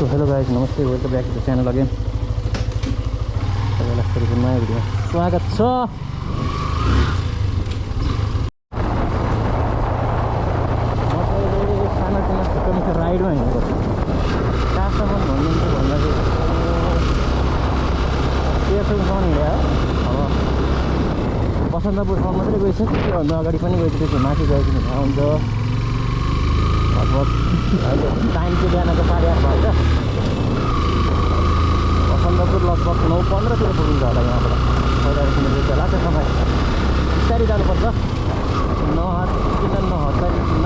So hello guys नमस्ते welcome back to the channel again तपाईँलाई फेरि नयाँ भिडियो स्वागत छ। म चाहिँ सानोतिनो छोटो मिठो राइडमा हिँडेको कहाँसम्म भन्नुहुन्छ भन्दाखेरि तेह्रसम्म हिँड्यो। अब बसन्तपुरसम्म मात्रै गइसक्यो, त्योभन्दा अगाडि पनि गइसकेपछि माथि गइसक्यो थाहा हुन्छ। लगभग अहिले टाइम चाहिँ बिहानको 8:30 भएछ। बसन्तपुर लगभग 9:15 पुगिन्छ होला यहाँबाट। पहिलादेखि चाहिँ लाग्छ समय बिस्तारै जानुपर्छ, नहतारी किन्न।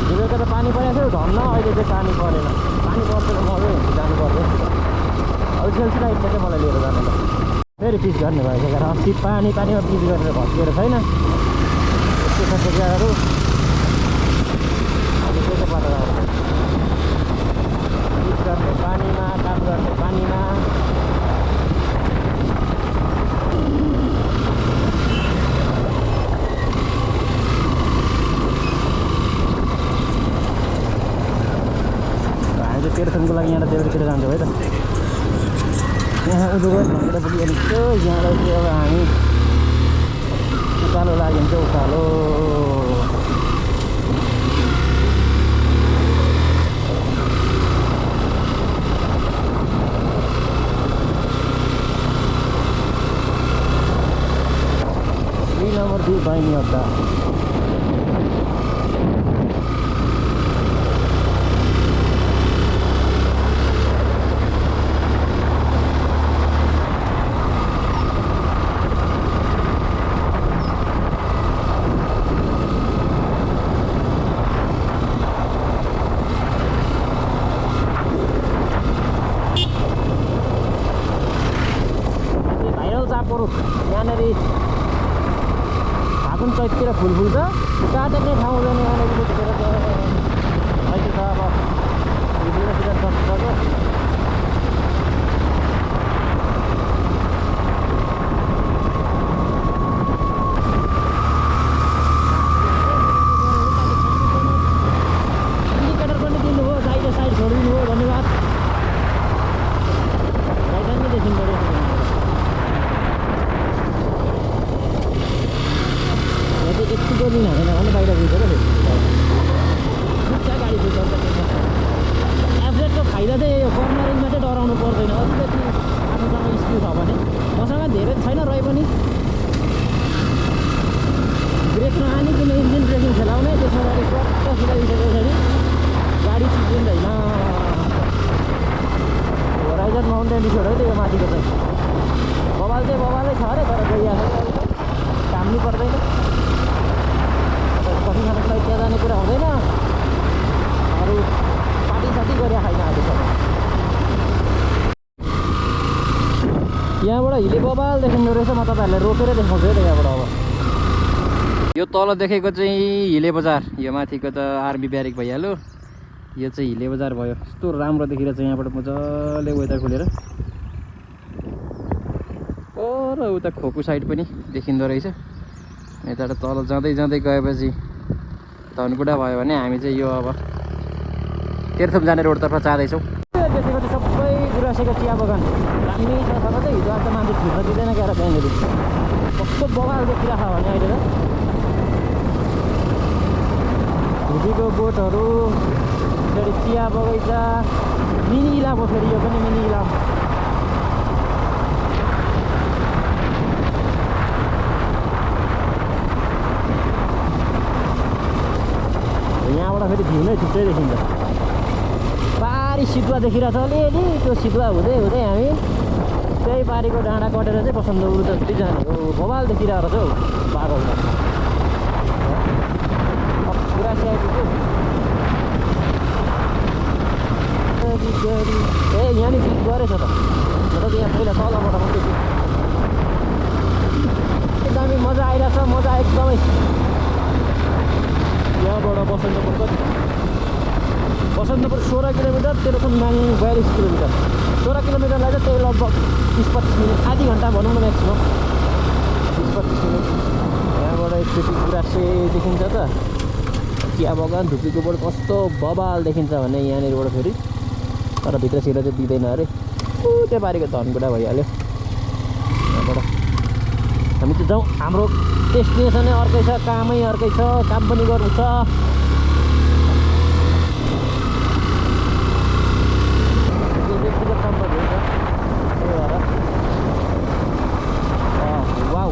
बेलुका त पानी परेको थियो धन्न, अहिले चाहिँ पानी परेन। पानी पर्छ त मजै हुन्छ जानु पर्यो। अल्छी राइडमा चाहिँ मलाई लिएर जानु त फेरि पिच गर्ने भएको कारण अस्ति पानीमा पिच गरेर भत्किएर छैन यस्तो छ जग्गाहरू। अहिले चाहिँ बाटो पिच गर्ने पानीमा, काम गर्ने पानीमा। हामी चाहिँ तेह्रसम्मको लागि यहाँ देउरीतिर जान्छौँ है त। यहाँ उँधो गएर भनेर पुग्यो भने त्यो यहाँलाई चाहिँ अब हामी उकालो लागिन्छ। उकालो नम्बर 2 बाइनी अड्डा। भाइरल चापहरू यहाँनिर फागुन चैततिर फुल फुल्छ। काटेक्ने ठाउँ हुँदैन यहाँनिर त्यतिखेर त अहिले त अब सिजन सकिसक्यो। इन्डिकेटर पनि दिनुभयो, साइड छोडिदिनु हो, धन्यवाद। दाइदामी देखिनु पऱ्यो। यति दिन हालेन भने बाहिर बुझ्छ र गाडी बुझ्छ। एभरेजको फाइदा चाहिँ यो कर्नरिङमा चाहिँ डराउनु पर्दैन। अलिकति आफूसँग स्किल छ भने, मसँग धेरै छैन रहे पनि ब्रेक नहानिकन इन्जिन ब्रेकिङ खेलाउने, त्यसमा गाडी स्वाट सिधाइसकेपछि गाडी चिप्लिँदैन। होराइजन माउन्टेन रिसोर्ट है त यो माथिको चाहिँ। बबाल चाहिँ बबालै छ अरे, तर गइहाल्छ काम नि पर्दैन। कति खानालाई त्यहाँ जाने कुरा हुँदैन। अरू पार्टी गरे खाइन आजसम्म। यहाँबाट हिले बबाल देखिँदो रहेछ। म तपाईँहरूलाई रोकेर देखाउँछु है त यहाँबाट। अब यो तल देखेको चाहिँ हिले बजार, यो माथिको त आर्मी ब्यारेक भइहाल्यो। यो चाहिँ हिले बजार भयो। यस्तो राम्रो देखिरहेछ यहाँबाट मजाले वेदर खुलेर। र उता खोकु साइड पनि देखिँदो रहेछ। यताबाट तल जाँदै गएपछि धनकुटा भयो भने हामी चाहिँ यो अब तेह्रथुम जाने रोडतर्फ जाँदैछौँ। देखेको चाहिँ सबै गुराँसेको चिया बगान दामी छ। तर चाहिँ हिजो आज मान्छे छिर्न दिँदैन क्या त्यहाँनिर। कस्तो बगाल देखिरहेको भने अहिले त धुबीको बोटहरू, फेरि चिया बगैँचा, मिनी इलाम हो। फेरि यो पनि मिनी इलाम। यहाँबाट फेरि भ्यू नै छुट्टै देखिन्छ। पारी सिद्धुवा देखिरहेको छ अलिअलि। त्यो सिद्धुवा हुँदै हामी त्यही पारीको डाँडा कटेर चाहिँ बसन्तपुर जस्तै जाने हो। बबाल देखिरहेको छ हौ बादल त। गुराँसे आइपुग्यो। ए यहाँनिर पिच गरेछ त। म त यहाँ पहिला तलबाट मात्रै एकदमै मजा आइरहेछ। मजा एकदमै। यहाँबाट बसन्तपुर 16 किलोमिटर, तेह्रथुम 42 किलोमिटर। 16 किलोमिटरलाई चाहिँ त्यही लगभग 30-25 मिनट, आधी घन्टा भनौँ न म्याक्सिमम 30-25 मिनट। यहाँबाट एकचोटि गुराँसे देखिन्छ त। चिया बगान धुपीको बोर्ड कस्तो बबाल देखिन्छ भने यहाँनिरबाट फेरि तर भित्रसिर चाहिँ दिँदैन अरे त्यो पारिको धनकुटा भइहाल्यो यहाँबाट हामी चाहिँ जाउँ हाम्रो डेस्टिनेसनै अर्कै छ कामै अर्कै छ काम पनि गर्नु छ वाउ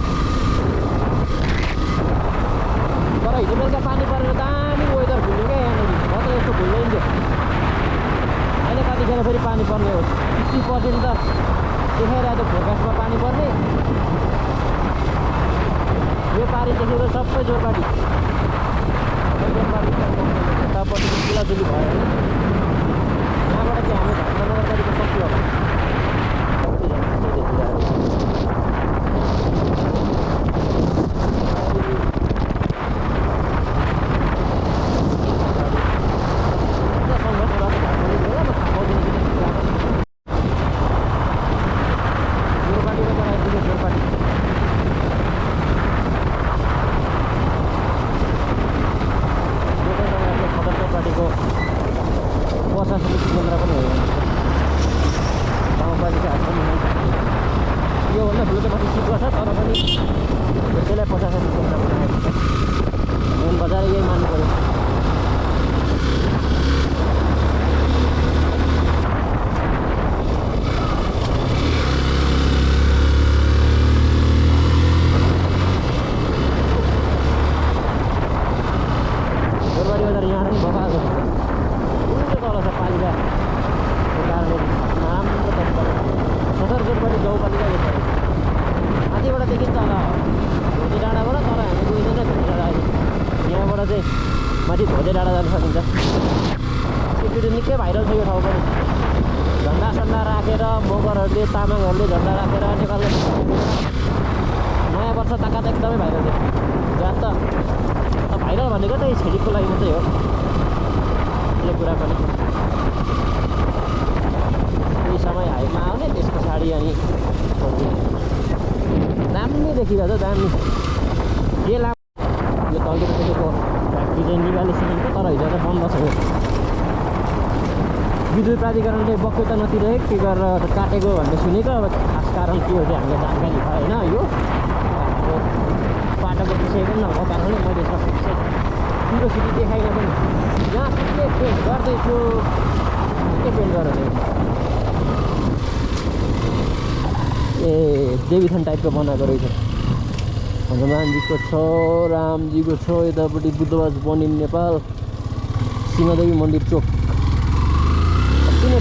तर हिजो बेलुका पानी परेर दामी वेदर खुल्यो क्या यहाँनिर म त यस्तो खुल्दैन थियो अहिले कतिखेर फेरि पानी पर्ने हो 60% त देखाइरहेको फोरकास्टमा पानी पर्ने यो पारी देखेको सबै जोरपाटी यतापट्टि चिलाचुली भयो यहाँबाट चाहिँ हामी धर्मनगरको सक्यो होला माथि धोजे डाँडा जान सकिन्छ यो भिडियो निकै भाइरल छ यो ठाउँ पनि झन्डा सन्डा राखेर मगरहरूले तामाङहरूले झन्डा राखेर नेपालले नयाँ वर्ष ताका त एकदमै भाइरल थियो जहाँ त भाइरल भनेको त छेडीको लागि मात्रै हो यो कुरा पनि केही समय हाइटमा आउने त्यस पछाडि अनि दामी देखिरहेको छ दामी के लाम यो तलतिर देखेको फ्याक्ट्री चाहिँ निकाले सिकेको तर हिजो त बन्द छ यो विद्युत प्राधिकरणले बक्यो त नतिरहे के गरेर काटेको भन्ने सुनेको अब खास कारण के हो चाहिँ हामीलाई जानकारी भयो होइन यो बाटोको विषय पनि नभएको कारणले मैले क्युरियोसिटी देखाइन पनि यहाँ के पेन्ट गर्दैछु के पेन्ट गरेर ए देवीथान टाइपको बनाएको रहेछ हनुमानजीको छ रामजीको छ यतापट्टि बुद्धबाज बनिम नेपाल सिंहदेवी मन्दिर चोक किन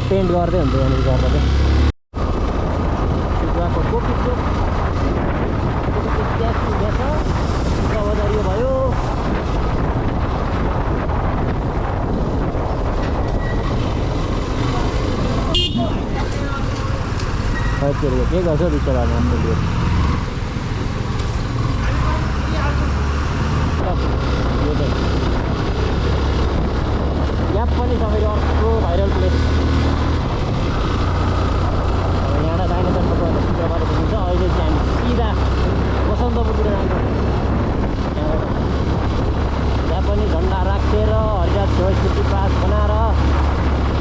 पेन्ट गर्दै हुन्छ यहाँनिर गर्दा चाहिँ सिद्धाको कोपी चोक बजारियो भयो के गर्छ बिचरा हामीले यहाँ पनि तपाईँको अर्को भाइरल प्लेस यहाँ डाइनोसरको चित्रबाट बुझिन्छ अहिले चाहिँ हामी सिधा बसन्तपुरतिर जान्छौँ यहाँ पनि झन्डा राखेर हरियात छुट्टी पास बनाएर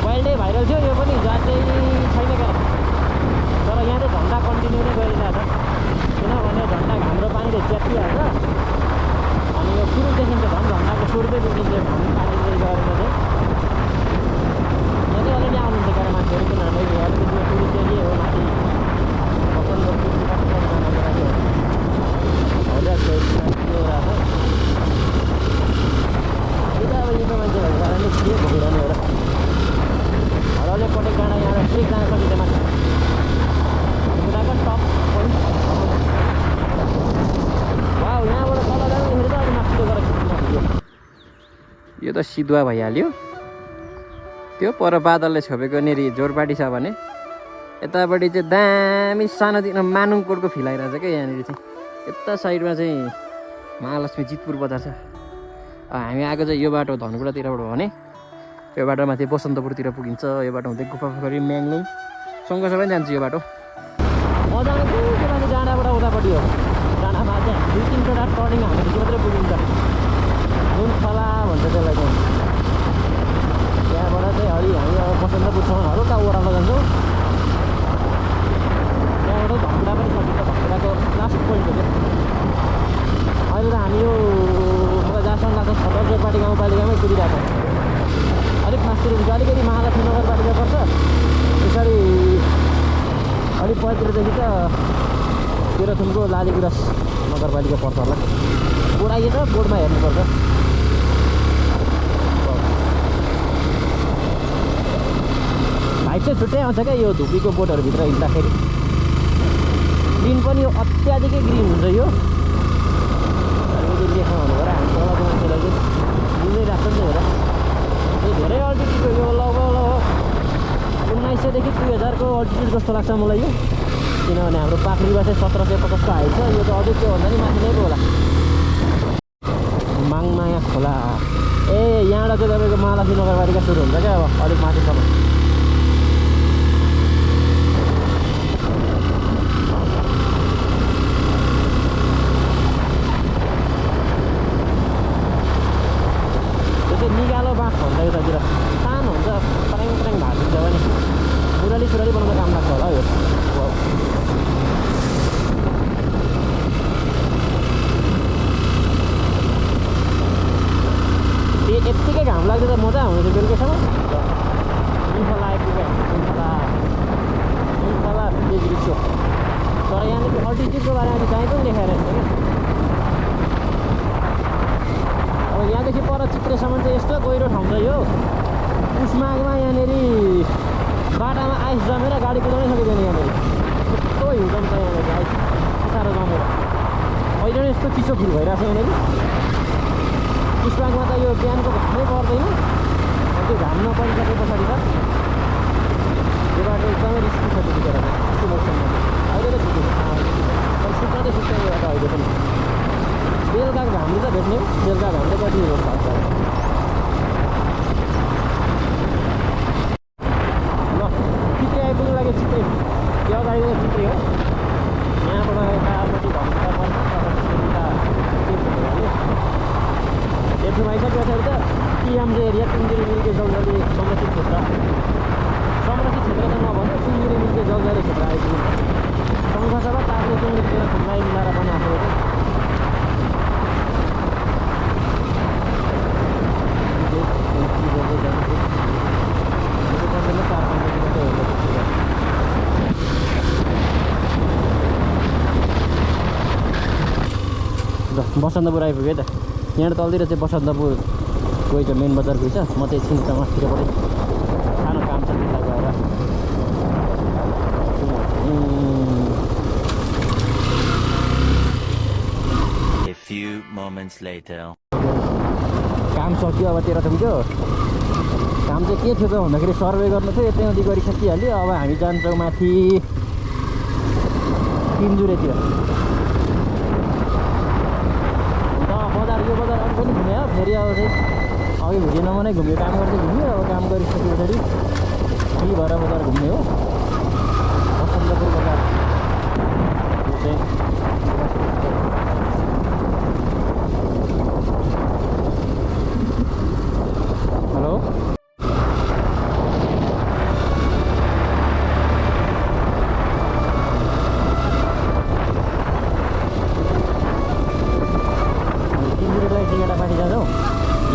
पहिल्यै भाइरल थियो यो पनि जाँदै छैन क्या तर यहाँ चाहिँ झन्डा कन्टिन्यू नै गरिरहेको छ किनभने झन्डा हाम्रो पानीले च्यातिहाल्छ अनि यो सुरु देखिन्छ झन् झन्डाको सुरुकै देखिन्छ हामी पानीले गरेर चाहिँ यहाँ चाहिँ अलरेडी आउनुहुन्छ क्या मान्छेहरू किनभने अलिकति टुरिस्ट एरिया हो माथि बसन्तपुर जानको लागि हरियात छ यो त अब यिनीहरू मान्छेहरूको कारणले के भइरहने हो र हरले पटेक डाँडा यहाँबाट ट्रेक जान सकिन्छ माथि उताको टप पोइन्ट वाउ यहाँबाट तल जाँदाखेरि त अलिक माथिलो गरेर खिच्नु यो त सिधुवा भइहाल्यो त्यो पर बादलले छोपेको नेरी जोरपाटी छ भने यतापट्टि चाहिँ दामी सानोतिनो मानुङकोटको फिल आइरहेको छ क्या यहाँनिर चाहिँ यता साइडमा चाहिँ महालक्ष्मी जितपुर बजार छ हामी आएको चाहिँ यो बाटो धनकुटातिरबाट हो भने यो बाटो माथि बसन्तपुरतिर पुगिन्छ यो बाटो हुँदै गुफा पोखरी म्याङ्लुङ सँगसँगै जान्छ यो बाटो मजा आउँछ त्यो माथि डाँडाबाट उतापट्टि हो डाँडामा चाहिँ 2-3 टर्निङ हाम्रो मात्रै पुगिन्छ खोला भन्छ त्यसलाई चाहिँ। त्यहाँबाट चाहिँ अलि हामी अब बसन्तपुरसम्म हल्का ओह्रालो जान्छौँ। त्यहाँबाट धनकुटा पनि सकिन्छ, धनकुटाको लास्ट पोइन्ट हो त्यो। अहिले त हामी यो मलाई जहाँसम्म लाग्छ छतरजोरपाटी गाउँपालिकामै कुदिरहेको छ। अलिक मास्तिर अलिकति महालक्ष्मी नगरपालिका पर्छ, त्यसरी अलिक पछितिरदेखि त तेह्रथुमको लालीगुराँस नगरपालिका पर्छ होला। बोर्ड आइएछ, बोर्डमा हेर्नुपर्छ। भाइब चाहिँ छुट्टै आउँछ क्या यो धुपीको बोटहरूभित्र हिँड्दाखेरि। ग्रिन पनि यो अत्याधिकै ग्रिन हुन्छ यो। अलिकति लेख्नु भन्नु पऱ्यो, हामी तलको मान्छेलाई चाहिँ बुझिरहेको छ नि त। हेर यो धेरै अल्टिट्युड यो लगभग 1900 देखि 2000 को अल्टिट्युड जस्तो लाग्छ मलाई यो। किनभने हाम्रो पाखरीमा चाहिँ 1750 को हाइट छ, यो त अझै त्योभन्दा नि माथि नै पो होला। माङमाया खोला ए यहाँबाट चाहिँ तपाईँको महालक्ष्मी नगरपालिका सुरु हुन्छ क्या अब अलिक माथिसम्म। त्यो चाहिँ निगालो बाँस भन्छ यतातिर, सानो हुन्छ, ट्राङ ट्राङ भाँचिन्छ भने सुराली बनाउन काम लाग्छ होला यो। यत्तिकै घाम लाग्दा त मजा आउँछ त्यो बेलुकासम्म। इन्फला आइपुग्यो, इन्फला डिग्री थियो। तर यहाँनिर अल्टिट्युडको बारेमा चाहिँ पनि लेखाएर हुन्छ क्या। अब यहाँदेखि पर चित्रेसम्म चाहिँ यस्तो गहिरो ठाउँ छ यो। पुसमाघमा यहाँनिर बाटामा आइस जमेर गाडी कुदाउनै सकिँदैन। यहाँनिर यस्तो हिउँदम छ यहाँनिर, आइस साह्रो जमेर। अहिले नै यस्तो चिसो फिल भइरहेको छ यहाँनिर। पुसमाघमा त यो बिहानको घामै पर्दैन, त्यो घाम नपरिसके पछाडि त यो बाटो एकदमै रिस्की छ त्यतिखेर त यस्तो मौसममा। अहिले त ठिकै छ, तर सुक्दै यो बाटो अहिले पनि। बेलुकाको घामले त भेट्ने हो, बेलुका घाम चाहिँ कति हो लाग्छ। ल चित्रे आइपुग्नु लाग्यो, चित्रे यो अगाडिको चित्रे हो। यहाँबाट यतापट्टि धनकुटा पर्छ, आइसक्यो पछाडि त टिएमजे एरिया सिङ्गिरी मिल्के जलजली संरक्षित क्षेत्र त नभन्नु, सिङ्गिरी मिल्के जलजली क्षेत्र आइपुग्यो। सङ्घसभा ताप्ले चौरीतिर खुम्लाई मिलाएर बनाएको हो। बसन्तपुर आइपुग्यो है त। यहाँ तलतिर चाहिँ बसन्तपुर गइ छ, मेन बजार गइछ। म चाहिँ एकछिन माथितिरबाटै सानो काम छ त्यता गएर। A few moments later. काम सक्यो अब तेह्रथुमको। काम चाहिँ के थियो त भन्दाखेरि सर्वे गर्नु थियो, यति गरिसकिहाल्यो। अब हामी जान्छौँ माथि तिनजुरेतिर। बजार यो बजार अघि पनि घुम्यो, फेरि अब चाहिँ अघि घुमेन नै घुम्यो, काम गर्दै घुम्यो। अब काम गरिसके पछाडि फ्री भएर बजार घुम्ने हो। बसन्तपुर बजार चाहिँ हेलो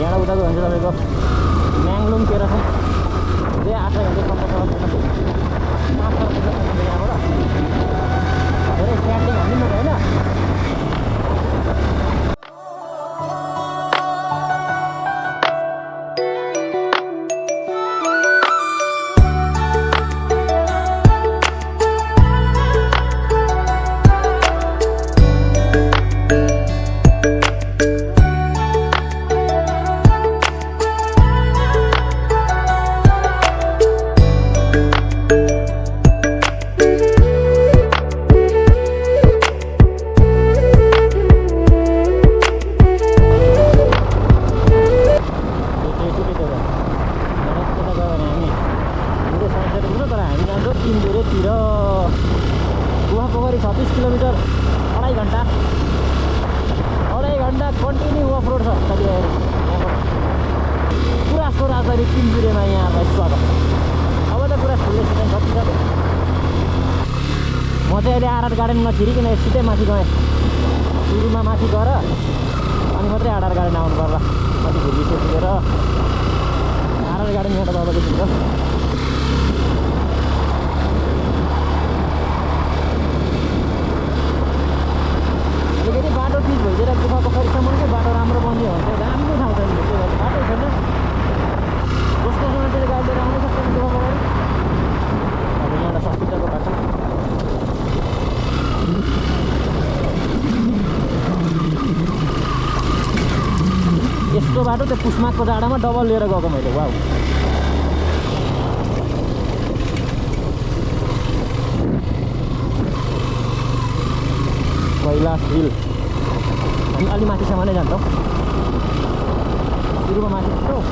यहाँ उताको हुन्छ तपाईँको म्याङलुङ तेह्रथुम चाहिँ 8 घन्टा 15 पुग्छ यहाँबाट। धेरै स्ट्यान्डिङ हाल्नु न होइन। पोखरी 36 किलोमिटर 2.5 घन्टा कन्टिन्यू अफ रोड छ। गुराँसको राजधानी तिनजुरेमा यहाँलाई स्वागत। अब त गुराँस फुल्ने सिजन सकिन्छ। म चाहिँ अहिले आरआर गार्डनमा छिरिकन सिधै माथि गएँ। सुरुमा माथि गएर अनि मात्रै आरआर गार्डन आउनु पर्ला। माथि घुर्बिसे पुगेर आरआर गार्डन यहाँ तल देखिन्छ। अलिकति बाटो पिच भइदिएर गुफा पोखरीसम्मकै बाटो राम्रो बन्यो भने चाहिँ राम्रो ठाउँ छ नि। त्यो भएर बाटो छैन। जस्तो मान्छेले गाडी लिएर आउनु सक्छ गुफा पोखरी। अब यहाँबाट सकिँदाको बाटो यस्तो बाटो त्यो पुष्माको जाडामा डबल लिएर गएको मैले। वाउ, कैलाश हिल अनि अलि माथिसम्म नै जान्छौँ। सुरुमा माथि पुग्छौँ।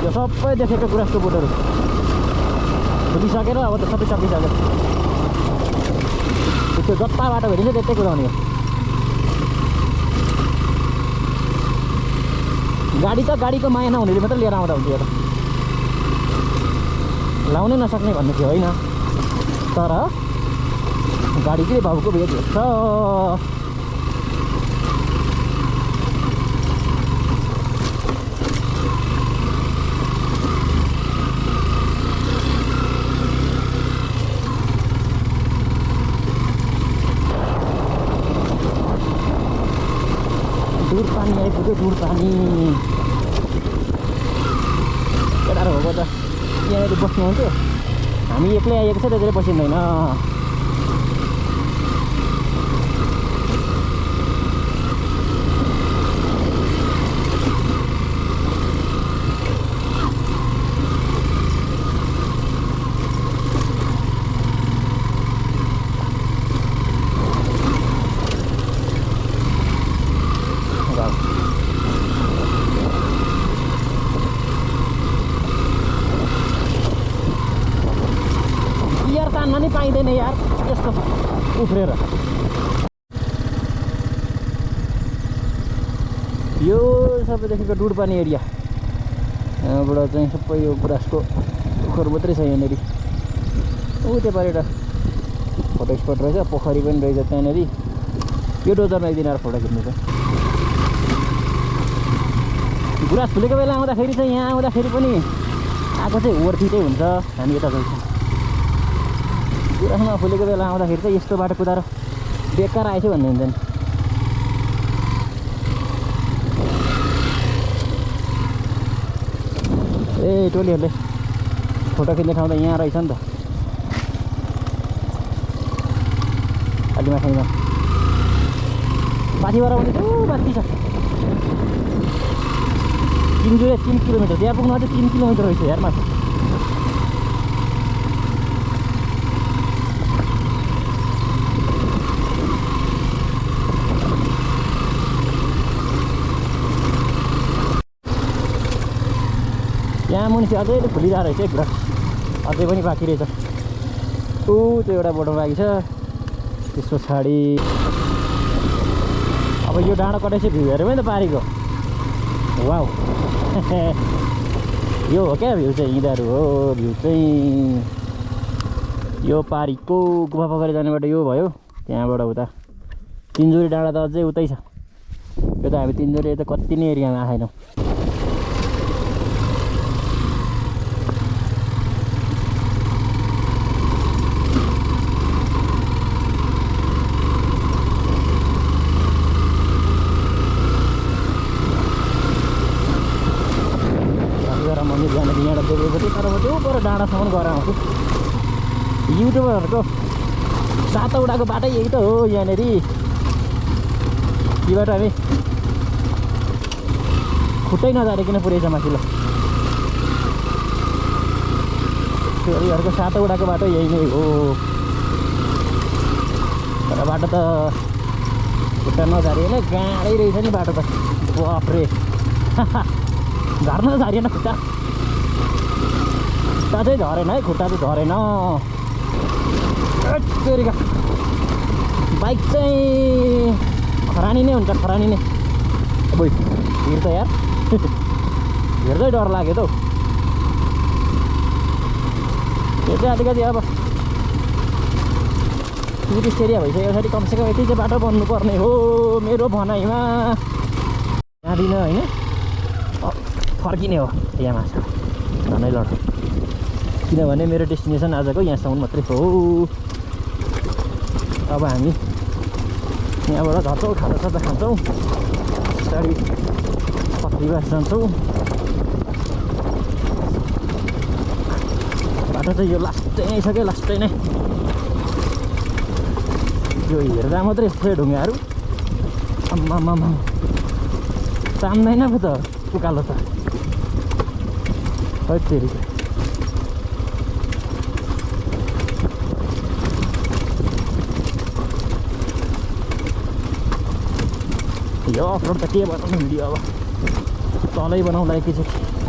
यो सबै देखेको गुराँसको बोटहरू फुलिसकेर अब त सबै सकिसक्यो। त्यो जता बाटो भेटिन्छ त्यतै कुदाउने हो। गाडी त गाडीको माया नहुनेले मात्रै लिएर आउँदा हुन्थ्यो। त लाउनै नसक्ने भन्ने थियो होइन, तर गाडीकै भाउको भेट छ। दूर पानी आइपुग्यो, दूर पानी। केटाहरू हो त यहाँनिर बस्नुहुन्थ्यो। हामी एक्लै आइएको छ, त्यसरी बसिँदैन। तान्न नि पाइँदैन यार यस्तो उफ्रेर। यो सबैदेखिको डुडपानी एरिया। यहाँबाट चाहिँ सबै यो गुराँसको पोखर मात्रै छ यहाँनिर। ऊ त्यहाँबाट एउटा फोटो स्पट रहेछ, पोखरी पनि रहेछ त्यहाँनिर। यो डोजरमा एकदिन आएर फोटो खिच्नु छ। गुराँस फुलेको बेला आउँदाखेरि चाहिँ यहाँ आउँदाखेरि पनि आएको चाहिँ वर्थिटै हुन्छ। हामी यता जान्छौँ। गुराँसमा फुलेको बेला आउँदाखेरि चाहिँ यस्तो बाटो कुदाएर बेकार आएछ भन्ने हुन्छ नि। ए टोलीहरूले फोटो खिच्ने ठाउँ त यहाँ रहेछ नि त। अलि माथिमा माथिबाट पनि माथि छ। तिनजुरे 3 किलोमिटर, त्यहाँ पुग्नु अझै 3 किलोमिटर रहेछ यार माथि। यहाँ मुनिसी अझै फुलिरहेको रहेछ एक गुराँस, अझै पनि बाँकी रहेछ। ऊ त्यो एउटा बोटो बाँकी छ। त्यस पछाडि अब यो डाँडो कटाइ चाहिँ भ्यू हेऱ्यो भने त पारीको। वाउ यो हो क्या भ्यू चाहिँ, यिनीहरू हो भ्यू चाहिँ। यो पारीको गुफा पोखरी जाने बाटो यो भयो। त्यहाँबाट उता तिनजुरे डाँडा त अझै उतै छ। यो त हामी तिनजुरे त कति नै एरियामा आएनौँ। तर म त्यो पर डाँडासम्म गएर आउँछु। युट्युबरहरूको सातौँडाको बाटै यही त हो यहाँनिर। यीबाट हामी खुट्टै नझारिकन पुऱ्याइछ माथिल्लो। छोरीहरूको सातौँडाको बाटो यही नै हो। तर बाटो त खुट्टा नझारिएन, गाडै रहेछ नि बाटो त। बाफ्रे झार्न झरिएन खुट्टा। खुट्टा चाहिँ झरेन है, खुट्टा चाहिँ झरेन। बाइक चाहिँ खरानी नै हुन्छ खरानी नै अब हिँड त यार हेर्दै डर लाग्यो त हौ यो चाहिँ अलिकति अब टुरिस्ट एरिया भइसकेपछि कमसेकम यति चाहिँ बाटो बन्नुपर्ने हो मेरो भनाइमा जाँदिनँ होइन फर्किने हो यहाँ माछा झनै लड किनभने मेरो डेस्टिनेसन आजको यहाँसम्म मात्रै हो अब हामी यहाँबाट झर्छौँ खाजा खान्छौँ बिस्तारै पत्रीबास जान्छौँ बाटो चाहिँ यो लास्टै नै छ क्या लास्टै नै यो हेर्दा मात्रै यस्तो ढुङ्गाहरू आम्मामा तान्दैन पो त उकालो त है फेरि यो अफरोड त के बनाउनु भिडियो अब तलै बनाउँला एकैचोटि